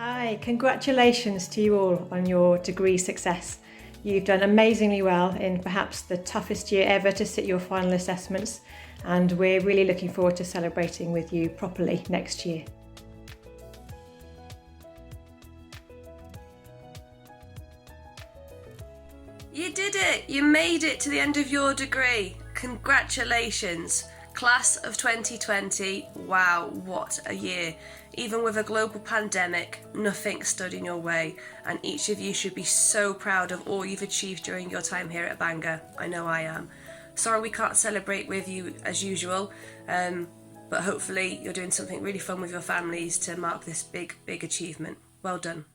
Hi, congratulations to you all on your degree success. You've done amazingly well in perhaps the toughest year ever to sit your final assessments, and we're really looking forward to celebrating with you properly next year. You did it! You made it to the end of your degree. Congratulations. Class of 2020, wow, what a year. Even with a global pandemic, nothing stood in your way, and each of you should be so proud of all you've achieved during your time here at Bangor. I know I am. Sorry we can't celebrate with you as usual, um, but hopefully you're doing something really fun with your families to mark this big, big achievement. Well done.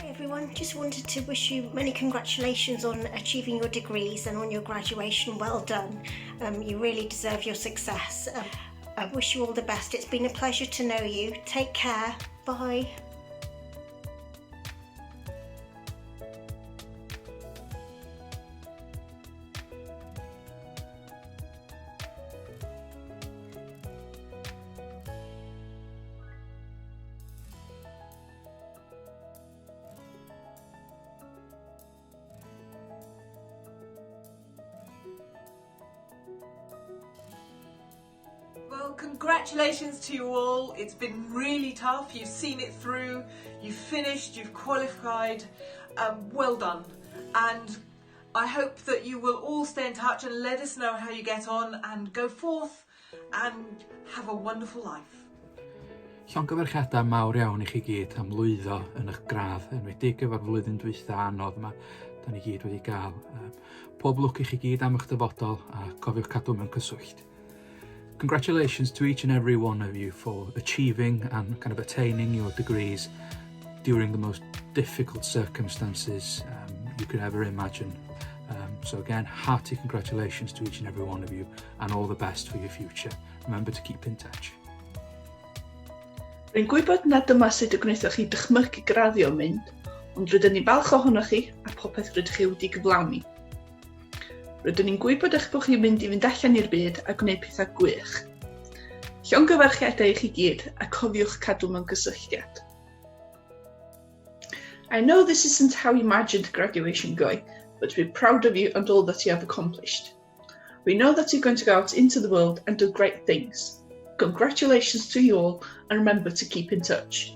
Hi everyone, just wanted to wish you many congratulations on achieving your degrees and on your graduation. Well done. Um, you really deserve your success. Um, I wish you all the best. It's been a pleasure to know you. Take care. Bye. Well, congratulations to you all. It's been really tough. You've seen it through. You've finished. You've qualified. Um, well done. And I hope that you will all stay in touch and let us know how you get on and go forth and have a wonderful life. Llongyfarchiadau mawr iawn i chi gyd am lwyddo yn eich gradd, enwedig efo'r flwyddyn dwytha anodd yma da ni gyd wedi gael. Pob lwc i chi gyd am eich dyfodol a cofiwch cadw mewn cyswllt. Congratulations to each and every one of you for achieving and kind of attaining your degrees during the most difficult circumstances um, you could ever imagine. Um, so again, hearty congratulations to each and every one of you and all the best for your future. Remember to keep in touch. Rwy'n gwybod nad dyma sut y gwnaethoch chi dychmygu graddio yn mynd, ond rydyn ni'n falch ohonoch chi a popeth rydych chi wedi gyflawni. Rydyn ni'n gwybod eich bod chi'n mynd i fynd allan i'r byd a gwneud pethau gwych. Llongyfarchiadau i chi gyd a cofiwch cadw mewn gysylltiad. I know this isn't how you imagined graduation going, but we're proud of you and all that you have accomplished. We know that you're going to go out into the world and do great things. Congratulations to you all and remember to keep in touch.